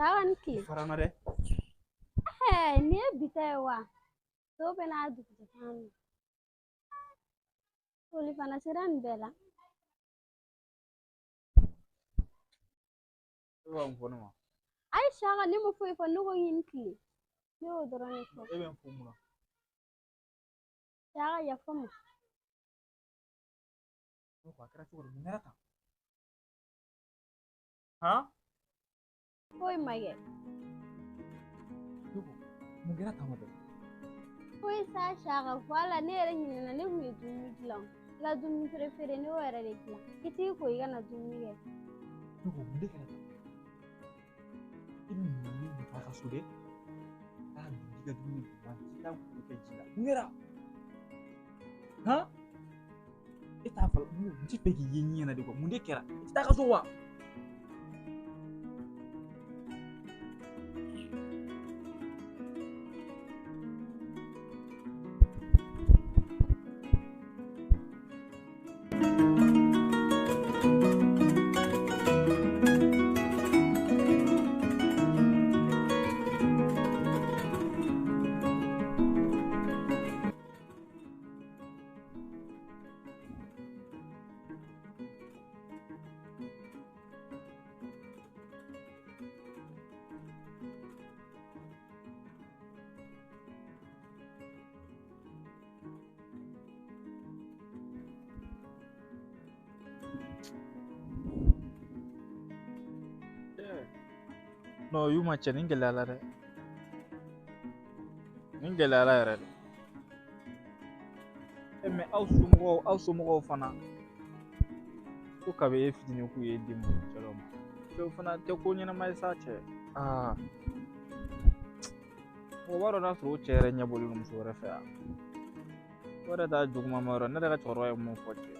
Sawa ni tile. Fara n na dɛ. Nin ye bi ta ye wa? Tɔw bɛ n'a dugujɛ kan. Foli fana sera nin bɛɛ la. E b'a mun fɔ ne ma? Ayi Saka, ne ma foyi fɔ, ne ko i ni tile. Ne y'o dɔrɔn de fɔ. E bɛ n fo mun na? Saka, yafa n ma. Ne ko a kɛra cogo di? Mun kɛra tan? Han? Foyi ma kɛ. Ne ko mun kɛra tan tɔ? Foyi sa Saka, voilà, ne yɛrɛ ɲinɛna, ne tun ye dumuni dilan. I ka dumuni préféré, ne y'o yɛrɛ de dilan. I t'i ko i ka na dumuni kɛ. Ne ko mun de kɛra tan? I bɛ mun ne taa ka so dɛ? Taa dun i ka dumuni dun, t'i taa k'o kɛ ji la. Mun kɛra? Han? E t'a fɔ n ti fɛ k'i ye ɲɛ na de quoi. Mun de kɛra? I tɛ taa ka so wa? Non, Yuma cɛ nin gɛlɛyara dɛ. Nin gɛlɛyara yɛrɛ de. E mais aw somɔgɔw fana ko kabi e fitinin k'u ye den mun cɛ dɔ ma. O fana tɛ ko ɲɛnama ye sa cɛ. Aa. Mɔgɔ b'a dɔn n'a sɔrɔ o cɛ yɛrɛ ɲɛ bɔlen don muso wɛrɛ fɛ yan. O yɛrɛ t'a juguman ma yɔrɔ. Ne yɛrɛ ka cɛkɔrɔba ye mun fɔ cɛ.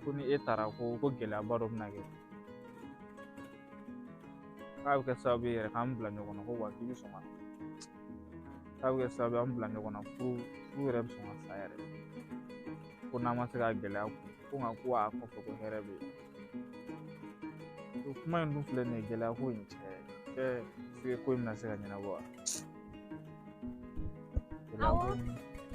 Ko ni e taara ko gɛlɛyaba dɔ bɛna kɛ. K'a bɛ kɛ sababu ye yɛrɛ k'an bila ɲɔgɔn na ko wa k'i bɛ sɔn ka k'a bɛ kɛ sababu ye an bila ɲɔgɔn na furu yɛrɛ bɛ sɔn ka sa yɛrɛ ko n'an ma se ka gɛlɛya kun ko nka ko a kɔfɛ ko hɛrɛ bɛ yen o kuma in dun filɛ nin ye gɛlɛya ko in cɛ cɛ ko in bɛna se ka ɲɛnabɔ wa? Awɔ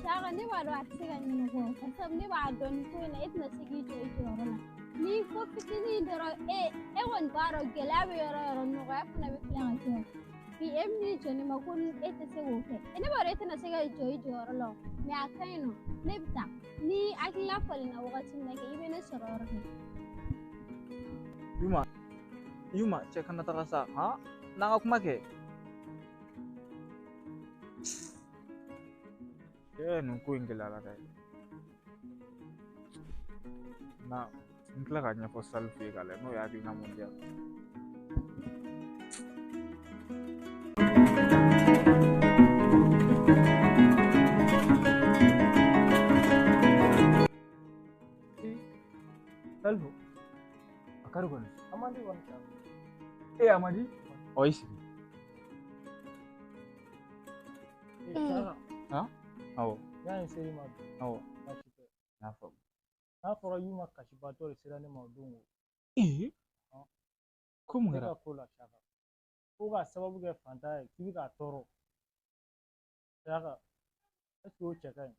Saka, ne b'a dɔn a tɛ se ka ɲɛnabɔ barisa ne b'a dɔn nin ko in na e tɛna se k'i jɔ i jɔyɔrɔ la. Ni ko fitinin dɔrɔn e kɔni b'a dɔn gɛlɛya bɛ yɔrɔ o yɔrɔ, nɔgɔya fana bɛ tila ka kɛ. Bi e bɛn'i jɔ ne ma ko e tɛ se k'o kɛ. Ne b'a dɔn e tɛna se ka jɔ i jɔyɔrɔ la o, mais a ka ɲi nɔ, ne bɛ taa. Ni hakilina falenna wagati min na kɛ, i bɛ ne sɔrɔ yɔrɔ min. Yuma cɛ kana taga sa, han? N'an ka kuma kɛ. Nin ko in gɛlɛyara dɛ. Na n tila k'a ɲɛfɔ Salifu ye k'a lajɛ n'o ye hakilina mun di yan. Salifu, a kari kɔni. Amadi kɔni ta. E Amadi? Ɔ i sigi. Han? Awɔ. N y'a ser'i ma bi. Awɔ. Baasi tɛ. N y'a faamu. N'a fɔra Yuma kasibatɔ de sera ne ma o don o. Ee? Ko mun Ne kɛra? ka ko la Saka. Ko k'a sababu kɛ fantanya ye k'i bɛ k'a tɔɔrɔ. Saka, est-ce que o cɛ ka ɲi?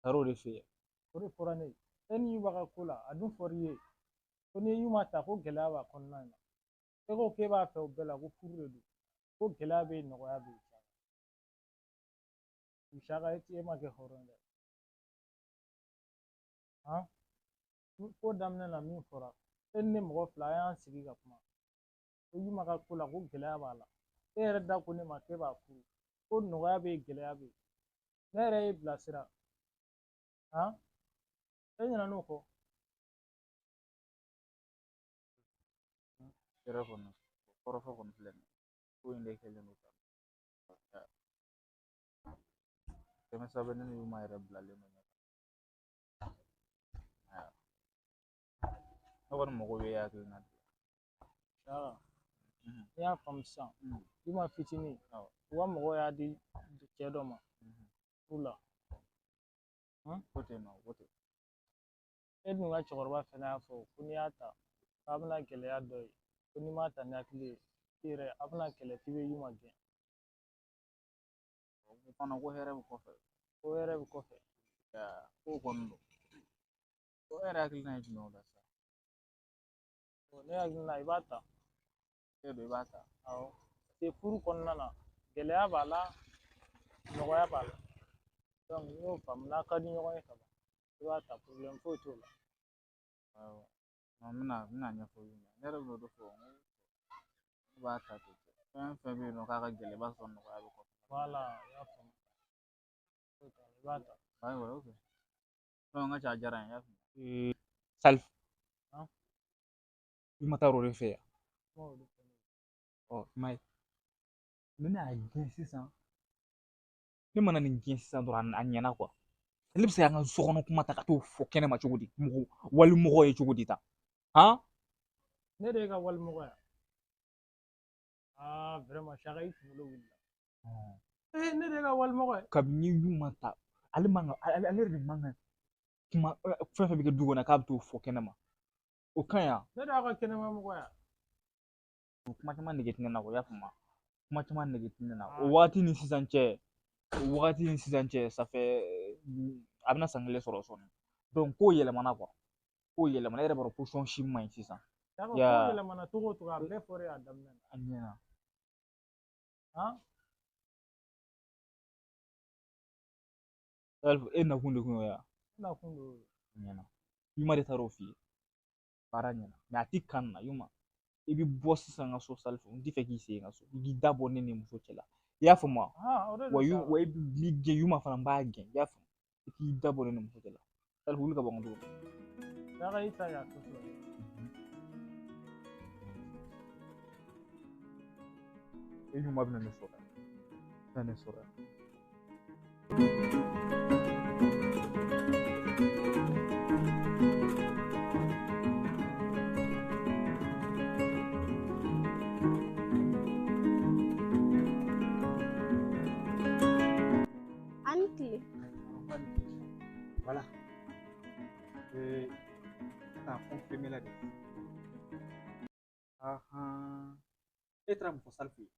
Taar'o de fɛ yen. O de fɔra ne ye. E ni Yuma ka ko la, a dun fɔr'i ye. Ko n'i ye Yuma ta ko gɛlɛya b'a kɔnɔna na. E ko k'e b'a fɛ o bɛɛ la ko furu de don. Ko gɛlɛya bɛ yen, nɔgɔya bɛ yen. Saka, e ma kɛ hɔrɔn ye dɛ. Han? Ko daminɛ na min fɔra, e ni ne mɔgɔ fila an y'an sigi ka kuma. Ko Yuma ka ko la ko gɛlɛya b'a la. E yɛrɛ da ko ne ma k'e b'a furu. Ko nɔgɔya bɛ yen, gɛlɛya bɛ yen. Ne yɛrɛ y'e bilasira. Han? E ɲinɛ n'o kɔ. Yɛrɛ kɔni, kɔrɔfɔ kɔni filɛ nin ye. Ko in de kɛlen don ka kɛmɛ saba ne ni Yuma yɛrɛ bilalen don ɲɔgɔn na. Ne kɔni mago bɛ e hakilina de la. Saka, ne y'a faamu sisan. Yuma fitinin, u ka mɔgɔw y'a di cɛ dɔ ma furu la. Ko ten nɔ, ko ten. E dun ka cɛkɔrɔba fana y'a fɔ ko n'i y'a ta k'a bɛna gɛlɛya dɔ ye, ko n'i m'a ta ni hakili ye I yɛrɛ a bɛna kɛlɛ k'i bɛ Yuma gɛn. O fana ko hɛrɛ bɛ kɔfɛ. Ko hɛrɛ bɛ kɔfɛ. Ko kɔni don. O e yɛrɛ hakilina ye jumɛn o la sisan? Ne hakilina i b'a ta. E don i b'a ta. Awɔ. Parce que furu kɔnɔna na gɛlɛya b'a la, nɔgɔya b'a la. Donc n'i y'o faamu n'a ka di ɲɔgɔn ye ka ban, i b'a ta problème foyi t'o la. Awɔ. N bɛna ɲɛfɔ i ɲɛna. Ne yɛrɛ b'o de fɔ n ko ne b'a ta ten. Fɛn fɛn bɛ yen nɔ k'a ka gɛlɛn i b'a sɔrɔ nɔgɔya bɛ kɔfɛ. Voilà, i y'a faamu. Foyi t'a la, i b'a ta. Ayiwa, ok. Non, n ka ca a diyara n ye, i y'a faamu. Salif. I ma taa o de fɛ yan. Ɔ, i m'a ye. Ne y'a gɛn sisan. Ne mana nin gɛn sisan dɔrɔn a ɲɛna kuwa. Ne bɛ se k'an ka so kɔnɔ kuma ta ka t'o fɔ kɛnɛma cogo di? Mɔgɔ walimɔgɔ ye cogo di tan? Han? Ne de ye ka walimɔgɔ ye. Ah, vraiment, Saka i kunkolo wulila. Eh, ne de ye ka walimɔgɔ ye. Kabini Yuma ta, ale man kan, ale yɛrɛ de man kan kuma fɛn fɛn bɛ kɛ du kɔnɔ k'a bɛ t'o fɔ kɛnɛma. O ka ɲi wa? Ne de y'a ka kɛnɛma mɔgɔ ye. O kuma caman nege tɛ ne na, o y'a faamu. Kuma caman nege tɛ ne na. O waati ni sisan cɛ, o waati ni sisan cɛ, ça fait a bɛna san kelen sɔrɔ sɔɔni. Donc kow yɛlɛmana kuwa. Kow yɛlɛmana, e yɛrɛ b'a dɔn position si man ɲi sisan. Saka, ko yɛlɛmana cogo o cogo, a bɛɛ fɔra a daminɛ na. A ɲɛna. Han? E nakun de kun y'o ye wa? Ne nakun de y'o ye. A ɲɛna. Yuma de taara o f'i ye. Baara ɲɛna. Mais a ti kan na Yuma. I bɛ bɔ sisan n ka so Salifu, n t'i fɛ k'i sen n ka so. I k'i da bɔ ne ni muso cɛ la. I y'a faamu wa? Wa wa i b'i gɛn Yuma fana n b'a gɛn. I y'a faamu? I k'i da bɔ ne ni muso cɛ la. Salifu wuli ka bɔ n ka du kɔnɔ. Saka i ta k'a to so. E Yuma bɛna ne sɔrɔ yan. Bɛna ne sɔrɔ yan. Ani tile. Voilà. K'a confirmer la de. Ahan. E taara mun fɔ Salifu ye?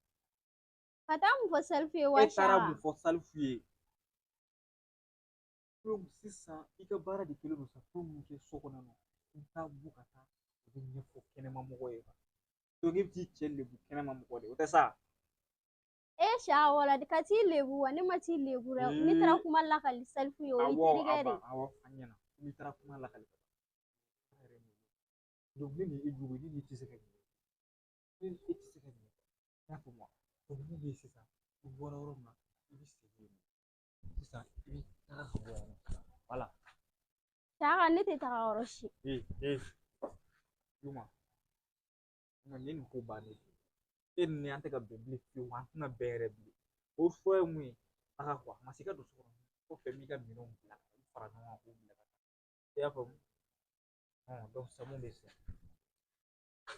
Ka taa mun fɔ Salifu ye wa E taara Saka? mun fɔ Salifu ye? Donc sisan i ka baara de kɛlen don sa ko mun kɛ so kɔnɔ nɔ. I bɛ taa bɔ ka taa o bɛ ɲɛfɔ kɛnɛma mɔgɔ ye. Donc e bɛ t'i cɛ lebu kɛnɛma mɔgɔ de ye, o tɛ sa? E Saka wala ka t'i lebu wa ne ma t'i lebu dɛ. Ne taara kuma lakali Salifu ye o y'i terikɛ de ye. Awɔ, a ɲɛna. N'i taara kuma lakali ka ban. Donc ne ni e jugu ne ni e tɛ se ka ɲɛ. Ne ni e tɛ se ka ɲɛ. I y'a faamu wa? Donc mun bɛ yen sisan, i bɔra yɔrɔ min na, i bɛ segin yen. Sisan i bɛ taga ka bɔ yan nɔ. Voilà. Saka ne tɛ taga yɔrɔ si. Ee ee Yuma, Yuma nin ye nin ko bannen ye. E ni ne an tɛ ka bɛn bilen fiyewu, an tɛna bɛn yɛrɛ bilen. O fɔ ye mun ye? Taga kuwa, a ma se i ka don so kɔnɔ. Kɔfɛ n b'i ka minɛnw bila ka taa, fara ɲɔgɔn kan k'u bila ka taa. I y'a faamu? Donc sisan mun bɛ yen sisan?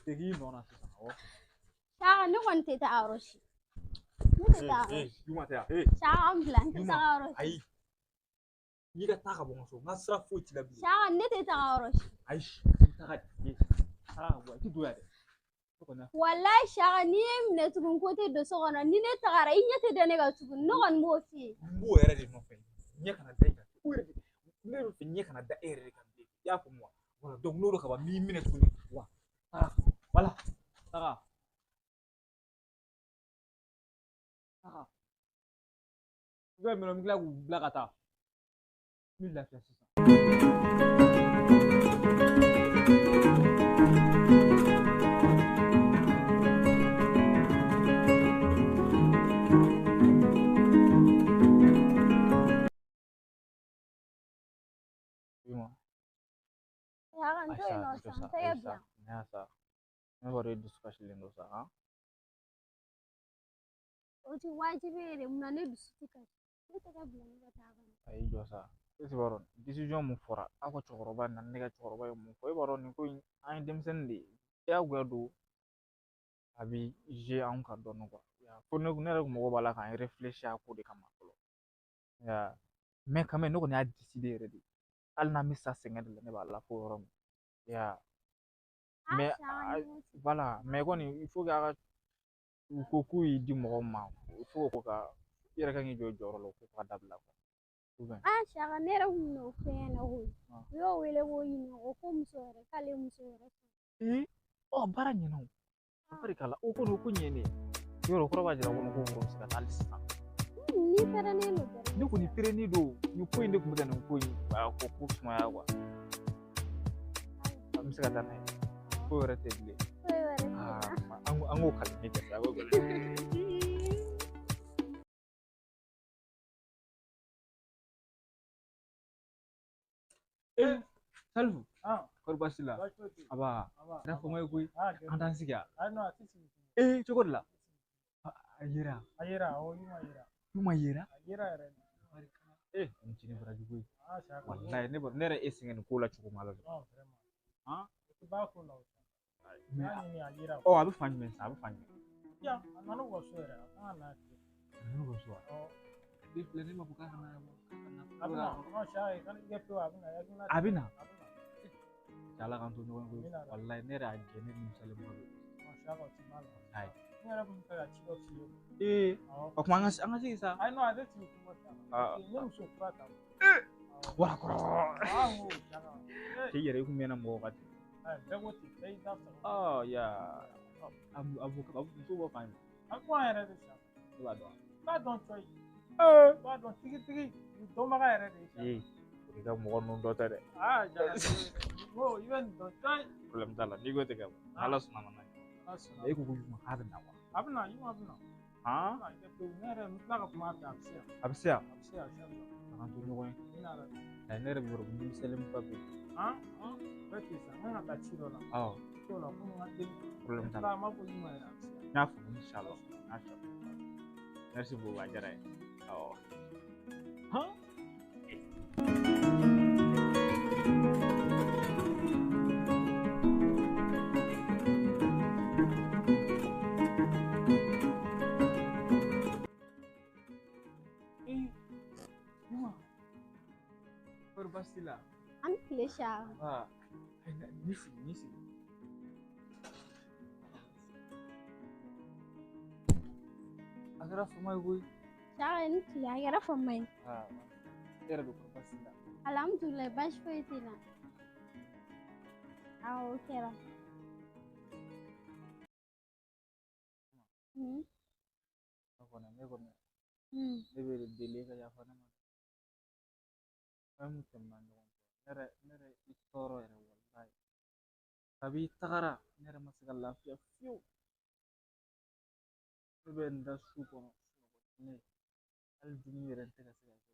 Segin i nɔ na sisan, awɔ. Saka ne kɔni tɛ taa yɔrɔ si. Ne tɛ taa yɔrɔ si. Yuma tɛ yan. Ee Saka n bila n tɛ Yuma, taga yɔrɔ si. ayi. N'i ka taa ka bɔ n ka so, n ka sira foyi t'i la bilen. Saka ne tɛ taga yɔrɔ si. Ayi, i taga de. Taga ka bɔ yan, i tɛ don yan dɛ. Ne kɔni y'a fɔ. Walayi Saka n'i ye n minɛ tugun ko tɛ don so kɔnɔ ni ne tagara i ɲɛ tɛ da ne kan tugun ne kɔni b'o f'i ye. N b'o yɛrɛ de nɔfɛ. Ɲɛ kana da i kan. O yɛrɛ de, ne bɛ fɛ ɲɛ kana da e yɛrɛ de kan bilen. I y'a faamu wa? Voilà, donc n'o don ka ban n b'i minɛ tuguni. Wa, taga. Voilà, taga. Taga. I b'a minɛ n bɛ tila k'u bila ka taa. N bɛ lafiya sisan. Yuma. Saka n to yen nɔ Ayisa, sa n tɛgɛ bila. Ne y'a sa. Ne b'a dɔn e dusu kasilen don sa, han? O ti wajibi ye de munna ne dusu tɛ kasi. Ne tɛgɛ bila ne ka taa kɔnɔ. A y'i jɔ sa. E ti b'a dɔn décision mun fɔra aw ka cɛkɔrɔba na ne ka cɛkɔrɔba ye mun fɔ e b'a dɔn nin ko in an ye denmisɛnnin de ye diyagoya don a bɛ jouer anw kan dɔɔnin kuwa. Fo ne yɛrɛ kun mago b'a la k'an réfléchir a ko de kama fɔlɔ. Mais quand même ne kɔni y'a décider yɛrɛ de. Hali n'an bɛ sa sɛgɛn de la ne b'a la fo yɔrɔ min. Mais voilà, mais kɔni il faut que a ka U ko k'u y'i di mɔgɔ ma, fo ko ka i yɛrɛ kan k'i jɔ i jɔyɔrɔ la, ko ka dabila. Ah, Saka, ne yɛrɛ kun n'o fɛn ɲɛna koyi. U y'o wele k'o ɲininka o ko muso wɛrɛ k'ale ye muso wɛrɛ sɔrɔ. Ee, ɔ baara ɲɛna o. A barika la, o kɔni o ko ɲɛnen. Yɔrɔ kɔrɔ b'a jira ko ko woro bɛ se ka taa hali sisan. N'i pɛrɛnnen don dɔrɔn. Ne kɔni pɛrɛnnen don, nin ko in de kun bɛ ka nin ko in a ko sumaya. An bɛ se ka taa n'a ye. Ko wɛrɛ tɛ bilen. Foyi wɛrɛ tɛ. An k'o kalan ne kɛ sa, a b'o kalan. Ee, Salifu, kɔri baasi la? Aba, ne fama ye koyi, an t'an sigi yan. Ee, cogo di la? A yera. A yera, awɔ, Yuma yera. Yuma yera? A yera yɛrɛ de. Ee, nin ci ne baraji koyi. Walayi, ne yɛrɛ e sɛgɛn nin ko la cogo min ala dɔn. Han? I b'a ko la o. Ɔ, a bɛ fan jumɛn sisan, a bɛ fan jumɛn? Yan, a nana u ka so yɛrɛ, a kan ka na kɛ. A nana u ka so wa? Den filɛ, ne ma fɔ k'a kana bɔ. A bɛ na, non, Saka, i kana i kɛ pewu, a bɛ na. A bɛ na. Ala k'an to ɲɔgɔn koyi. Walayi, ne yɛrɛ y'a gɛn, ne nimisalen ba don. Saka, o ti ban la. Ayi. Ne yɛrɛ kun bɛ fɛ ka ci dɔ f'i ye. Ee, o kuma an ka sigi sa. Ayi, non, a tɛ sigi kuma sa. Ne muso kura ta. Ee, warakɔrɔ. Aa, n ko Saka. K'i yɛrɛ i kun mɛnna mɔgɔw ka ten. Bɛɛ ko ten, bɛɛ y'i da sɔrɔ. Ɔ, ya. A muso bɔ fan jumɛn? A bɛ bɔ an yɛrɛ de sa. Ne b'a dɔn. I b'a dɔn cɔyi. Ee. I b'a dɔn tigitigi, nin dɔnbaga yɛrɛ de ye. Ee, o ka mɔgɔ ninnu dɔ tɛ dɛ. Aa, Jara, n ko i bɛ nin dɔn cɔyi. Problème t'a la, n'i ko ten ka ban, n'Ala sɔnna ma n'a ye. Ala sɔnna. E ko ko Yuma k'a bɛ na wa? A bɛ na, Yuma bɛ na. Han? A bɛ na, ne yɛrɛ n bɛ tila ka kuma a fɛ, a bɛ se yan. A bɛ se yan? A bɛ se yan, sisan. A k'an to ɲɔgɔn ye. N bɛ na dɛ. Ayi, ne yɛrɛ bɛ yɔrɔ min nimisalen ba bɛ yen. Han? Bɛɛ tɛ sa, n kan ka taa ci dɔ la. Awɔ. T'o la, komi n ka teli. Problème t'a la. N b'a fɔ Yuma ye, a bɛ se yan. N y'a faamu, inshallah. N y'a faamu. Merci beaucoup, a diyara n ye. Awɔ. Han? Kɔri baasi la? An tile Saka. Aa, ni sigi, ni sigi. A kɛra fama ye koyi. Saka, ni tile, a kɛra fama ye. Aa, e yɛrɛ bɛ kɔri baasi la? Alhamdulilayi, baasi foyi tɛ n na. Awɔ, o kɛra. Ne kɔni, ne bɛ deli ka yafa ne ma. Fɛn min tɛmɛna ɲɔgɔn cɛ, ne yɛrɛ i tɔɔrɔ yɛrɛ walayi. Kabi i tagara, ne yɛrɛ ma se ka lafiya fiyewu. Ne bɛ n da su kɔnɔ, sunɔgɔ tɛ ne ye. Hali dumuni yɛrɛ n tɛ ka se ka kɛ.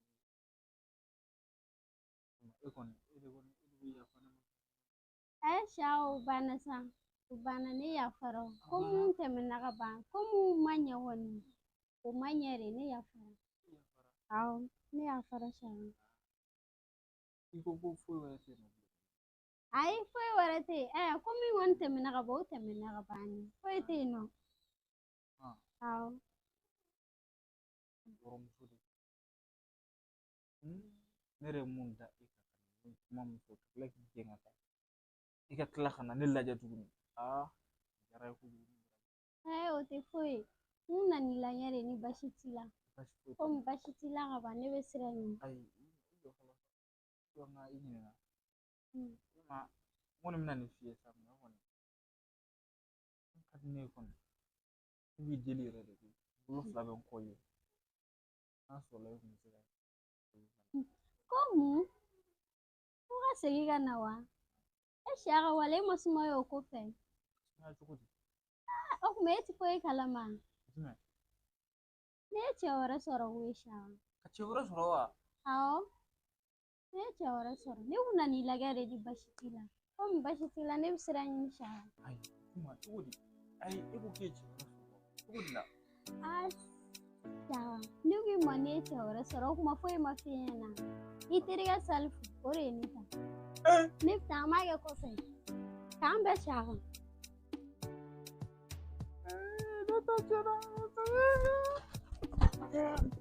E kɔni, e de kɔni, e de bɛ yafa ne ma. Ayi, Saka, o banna sa. O banna, ne yafara o. Ko mun tɛmɛna ka ban, ko mun ma ɲɛ kɔni, o ma ɲɛ de, ne yafara. Awɔ, ne yafara Saka. I ko ko foyi wɛrɛ tɛ yen nɔ bilen. Ayi, foyi wɛrɛ tɛ yen. Ɛɛ, ko min kɔni tɛmɛna ka ban, o tɛmɛna ka ban. Foyi tɛ yen nɔ. Awɔ. Kɔrɔmuso de. Ne yɛrɛ ye mun da e kan, ka kuma min fɔ, ka tila k'i gɛn ka taa. I ka tila ka na ne lajɛ tuguni. Aa, a diyara n ye kojugu. Ayi, o tɛ foyi ye. N nana i lajɛ de ni baasi t'i la. Baasi foyi tɛ. Komi baasi t'i la ka ban, ne bɛ sira ɲini. Ayi, i jɔ fɔlɔ. Jɔ n ka i ɲininka. Ma, n kɔni bɛna nin f'i ye sa, mɛ kɔni ka di ne ye kɔni. Ne b'i deli yɛrɛ de koyi. Bolo fila bɛ n kɔ ye. N'a sɔrɔla e kun bɛ se ka. Ko mun? Ko ka segin ka na wa? E Saka, wala e ma sumaya o ko fɛ? Sumaya cogo di? O tuma e ti foyi kalama. Jumɛn? Ne ye cɛ wɛrɛ sɔrɔ koyi Saka. Ka cɛ wɛrɛ sɔrɔ wa? Awɔ. Ne ye cɛ wɛrɛ sɔrɔ. Ne kun nana i lajɛ de ni baasi t'i la. Komi baasi t'i la, ne bɛ sira ɲini Saka. Ayi, kuma cogo di? Ayi, e ko k'e ye cɛ wɛrɛ sɔrɔ. Cogo di la? Aa, Saka, ne ko i ma ne ye cɛ wɛrɛ sɔrɔ, o kuma foyi ma f'i ɲɛna. I terikɛ Salifu, o de ye ne ta. Ne bɛ taa, an b'a kɛ kɔfɛ. K'an bɛn Saka. Ne ta tiɲɛna, ne ta.